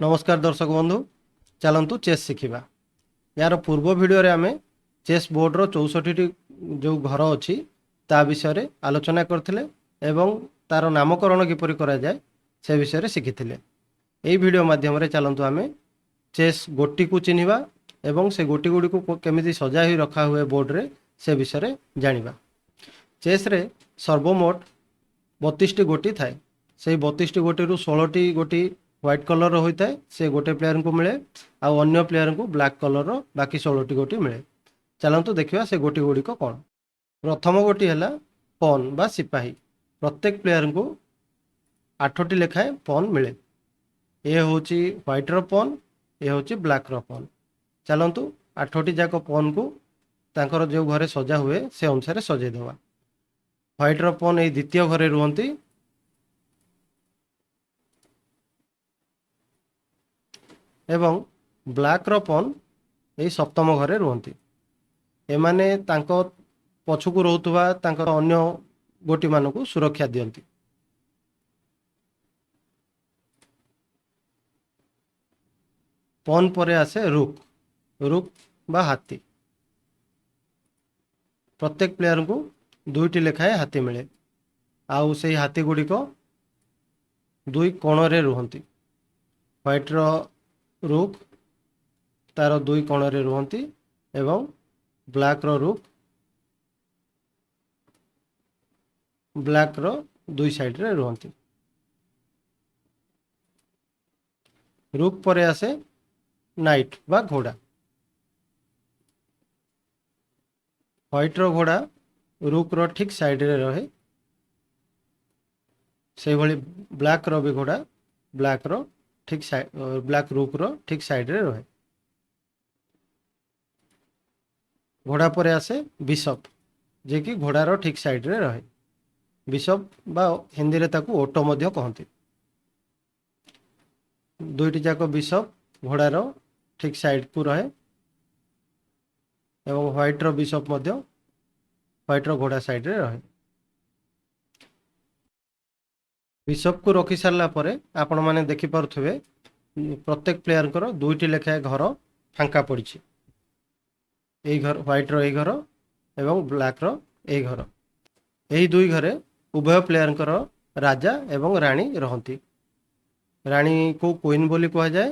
ନମସ୍କାର ଦର୍ଶକ ବନ୍ଧୁ, ଚାଲନ୍ତୁ ଚେସ୍ ଶିଖିବା। ଏହାର ପୂର୍ବ ଭିଡ଼ିଓରେ ଆମେ ଚେସ୍ ବୋର୍ଡ଼ର 64ଟି ଯେଉଁ ଘର ଅଛି ତା ବିଷୟରେ ଆଲୋଚନା କରିଥିଲେ ଏବଂ ତାର ନାମକରଣ କିପରି କରାଯାଏ ସେ ବିଷୟରେ ଶିଖିଥିଲେ। ଏହି ଭିଡ଼ିଓ ମାଧ୍ୟମରେ ଚାଲନ୍ତୁ ଆମେ ଚେସ୍ ଗୋଟିକୁ ଚିହ୍ନିବା ଏବଂ ସେ ଗୋଟି ଗୁଡ଼ିକୁ କେମିତି ସଜା ହୋଇ ରଖା ହୁଏ ବୋର୍ଡ଼ରେ ସେ ବିଷୟରେ ଜାଣିବା। ଚେସ୍ରେ ସର୍ବମୋଟ 32ଟି ଗୋଟି ଥାଏ। ସେଇ 32ଟି ଗୋଟିରୁ 16ଟି ଗୋଟି ହ୍ୱାଇଟ୍ କଲର୍ର ହୋଇଥାଏ, ସେ ଗୋଟେ ପ୍ଲେୟାରଙ୍କୁ ମିଳେ, ଆଉ ଅନ୍ୟ ପ୍ଲେୟାରଙ୍କୁ ବ୍ଲାକ୍ କଲର୍ର ବାକି 16ଟି ଗୋଟି ମିଳେ। ଚାଲନ୍ତୁ ଦେଖିବା ସେ ଗୋଟି ଗୁଡ଼ିକ କ'ଣ। ପ୍ରଥମ ଗୋଟି ହେଲା ପନ୍ ବା ସିପାହୀ। ପ୍ରତ୍ୟେକ ପ୍ଲେୟାରଙ୍କୁ 8ଟି ଲେଖାଏଁ ପନ୍ ମିଳେ। ଏ ହେଉଛି ହ୍ୱାଇଟ୍ର ପନ୍, ଏ ହେଉଛି ବ୍ଲାକ୍ର ପନ୍। ଚାଲନ୍ତୁ 8ଟି ଯାକ ପନ୍କୁ ତାଙ୍କର ଯେଉଁ ଘରେ ସଜା ହୁଏ ସେ ଅନୁସାରେ ସଜେଇ ଦେବା। ହ୍ୱାଇଟ୍ର ପନ୍ ଏଇ ଦ୍ୱିତୀୟ ଘରେ ରୁହନ୍ତି ଏବଂ ବ୍ଲାକ୍ର ପନ୍ ଏଇ ସପ୍ତମ ଘରେ ରୁହନ୍ତି। ଏମାନେ ତାଙ୍କ ପଛକୁ ରହୁଥିବା ତାଙ୍କର ଅନ୍ୟ ଗୋଟିମାନଙ୍କୁ ସୁରକ୍ଷା ଦିଅନ୍ତି। ପନ୍ ପରେ ଆସେ ରୁକ୍, ରୁକ୍ ବା ହାତୀ। ପ୍ରତ୍ୟେକ ପ୍ଲେୟାରଙ୍କୁ 2ଟି ଲେଖାଏଁ ହାତୀ ମିଳେ, ଆଉ ସେଇ ହାତୀ ଗୁଡ଼ିକ 2 କୋଣରେ ରୁହନ୍ତି। ହ୍ୱାଇଟ୍ର ରୁକ୍ ତାର 2 କୋଣରେ ରୁହନ୍ତି ଏବଂ ବ୍ଲାକ୍ର ରୁକ୍ ବ୍ଲାକ୍ର 2 ସାଇଡ଼୍ରେ ରୁହନ୍ତି। ରୁକ୍ ପରେ ଆସେ ନାଇଟ୍ ବା ଘୋଡ଼ା। ହ୍ୱାଇଟ୍ର ଘୋଡ଼ା ରୁକ୍ର ଠିକ୍ ସାଇଡ଼୍ରେ ରହେ, ସେଇଭଳି ବ୍ଲାକ୍ର ବି ଘୋଡ଼ା ବ୍ଲାକ୍ର ଠିକ୍ ବ୍ଲାକ୍ ରୁକ୍ର ଠିକ୍ ସାଇଡ଼୍ରେ ରହେ। ଘୋଡ଼ା ପରେ ଆସେ ବିଶପ୍, ଯିଏକି ଘୋଡ଼ାର ଠିକ୍ ସାଇଡ଼୍ରେ ରହେ। ବିଶପ୍ ବା ହିନ୍ଦୀରେ ତାକୁ ଓଟ ମଧ୍ୟ କହନ୍ତି। 2ଟି ଯାକ ବିଶପ୍ ଘୋଡ଼ାର ଠିକ୍ ସାଇଡ଼୍କୁ ରହେ ଏବଂ ହ୍ୱାଇଟ୍ର ବିଶପ୍ ମଧ୍ୟ ହ୍ୱାଇଟ୍ର ଘୋଡ଼ା ସାଇଡ଼୍ରେ ରହେ। ବିଶପ୍କୁ ରଖି ସାରିଲା ପରେ ଆପଣମାନେ ଦେଖିପାରୁଥିବେ ପ୍ରତ୍ୟେକ ପ୍ଲେୟାରଙ୍କର 2ଟି ଲେଖାଏଁ ଘର ଫାଙ୍କା ପଡ଼ିଛି। ଏଇ ଘର ହ୍ୱାଇଟ୍ର ଏଇ ଘର ଏବଂ ବ୍ଲାକ୍ର ଏଇ ଘର। ଏହି 2 ଘରେ ଉଭୟ ପ୍ଲେୟାରଙ୍କର ରାଜା ଏବଂ ରାଣୀ ରହନ୍ତି। ରାଣୀକୁ କୁଇନ୍ ବୋଲି କୁହାଯାଏ,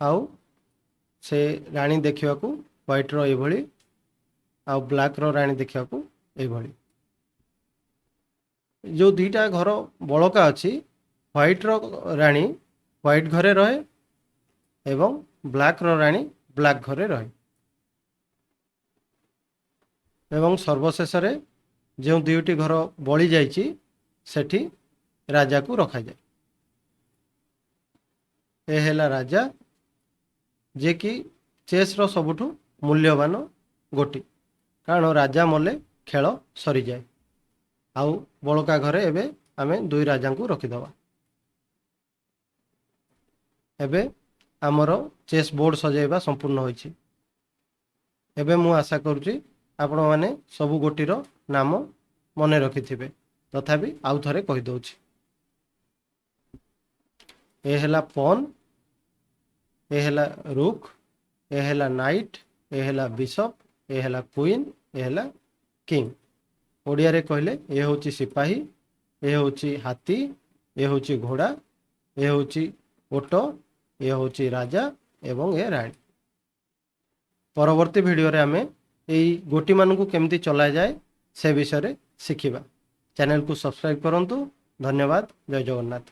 ଆଉ ସେ ରାଣୀ ଦେଖିବାକୁ ହ୍ୱାଇଟ୍ର ଏଇଭଳି ଆଉ ବ୍ଲାକ୍ର ରାଣୀ ଦେଖିବାକୁ ଏଇଭଳି। ଯେଉଁ 2ଟା ଘର ବଳକା ଅଛି, ହ୍ୱାଇଟ୍ର ରାଣୀ ହ୍ୱାଇଟ୍ ଘରେ ରହେ ଏବଂ ବ୍ଲାକ୍ର ରାଣୀ ବ୍ଲାକ୍ ଘରେ ରହେ। ଏବଂ ସର୍ବଶେଷରେ ଯେଉଁ 2ଟି ଘର ବଳି ଯାଇଛି ସେଠି ରାଜାକୁ ରଖାଯାଏ। ଏ ହେଲା ରାଜା, ଯିଏକି ଚେସ୍ର ସବୁଠୁ ମୂଲ୍ୟବାନ ଗୋଟି, କାରଣ ରାଜା ମଲେ ଖେଳ ସରିଯାଏ। ଆଉ ବଳକା ଘରେ ଏବେ ଆମେ 2 ରାଜାଙ୍କୁ ରଖିଦେବା। ଏବେ ଆମର ଚେସ୍ ବୋର୍ଡ଼ ସଜାଇବା ସମ୍ପୂର୍ଣ୍ଣ ହୋଇଛି। ଏବେ ମୁଁ ଆଶା କରୁଛି ଆପଣମାନେ ସବୁ ଗୋଟିର ନାମ ମନେ ରଖିଥିବେ, ତଥାପି ଆଉ ଥରେ କହିଦେଉଛି। ଏ ହେଲା ପନ୍, ଏ ହେଲା ରୁକ୍, ଏ ହେଲା ନାଇଟ୍, ଏ ହେଲା ବିଶପ୍, ଏ ହେଲା କୁଇନ୍, ଏ ହେଲା କିଙ୍ଗ। ଓଡ଼ିଆରେ କହିଲେ ଏ ହେଉଛି ସିପାହୀ, ଏ ହେଉଛି ହାତୀ, ଏ ହେଉଛି ଘୋଡ଼ା, ଏ ହେଉଛି ଓଟ, ଏ ହେଉଛି ରାଜା ଏବଂ ଏ ରାଣୀ। ପରବର୍ତ୍ତୀ ଭିଡ଼ିଓରେ ଆମେ ଏଇ ଗୋଟିମାନଙ୍କୁ କେମିତି ଚଲାଯାଏ ସେ ବିଷୟରେ ଶିଖିବା। ଚ୍ୟାନେଲକୁ ସବସ୍କ୍ରାଇବ୍ କରନ୍ତୁ। ଧନ୍ୟବାଦ। ଜୟ ଜଗନ୍ନାଥ।